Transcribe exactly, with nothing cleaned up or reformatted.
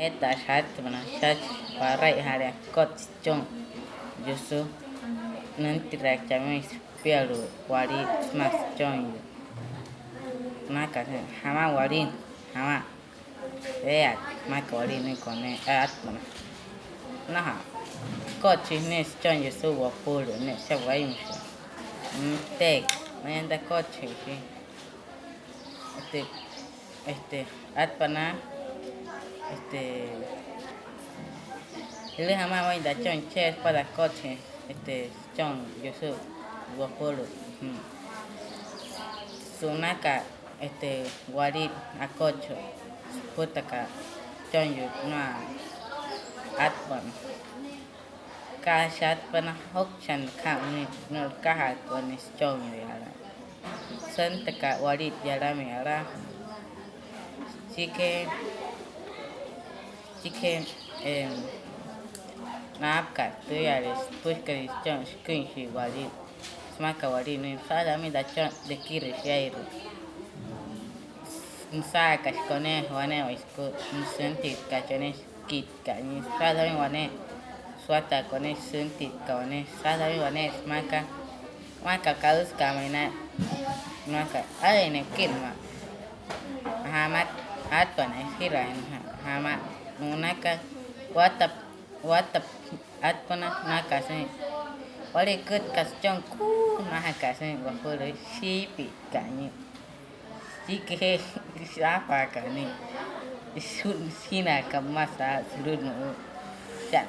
Eeta, shaatsü maa, shaatsü, waraijaale akotchi süchon yusuu. Nüntiraain chamüin süpialu'u walii sümaa süchonyuu. Naka, jamaa walii, jamaa. Ee'iyat, maka walii nünain wane, aa, atpana. Nnojo, akotchi ne'e süchon yusuu wopulu'u, ne'e shia wainma shia. Mm, tü, mayanta akotchi shia. Este, este, atpana, este, jülüja maa wainma tachon, che'e süpüla akotchi, este, süchon yusuu wopulu'u. Sünakat, este, walii akotchi, süpütaka süchon yusuu, nnojo, atpana. Kasa atpana, joukchana aka, nnojo, nnojo, kaja wane süchon yala. Süntaka walii yalame yala. Süchikijee, süchikijee, em, naapaka tüüyale süpüshikana süchon shiküin shia walii. Sümaka walii nünain, saasü amüin tachon tekirüin shiairua. Nüsaakashi wane, wane wai süku, nüsüntiitkashi wane, kitka, nüsaasü amüin wane, suwataaka wane, süntitkat wane, saasü amüin wane, sümaka, sümaka kaüsükat ma'i na, sümaka, aa, ene kid ma. Jamaa, atpana, jira, jamaa, nunaka, watap, watap, atpana, naka süin. Wale, kütka süchon kuu, najaka süin, wapüla, shiipitkat nünain. Süchikijee, saapaaka nünain. Sü, sünaaka mma saa, sulu'u nünain. Sha,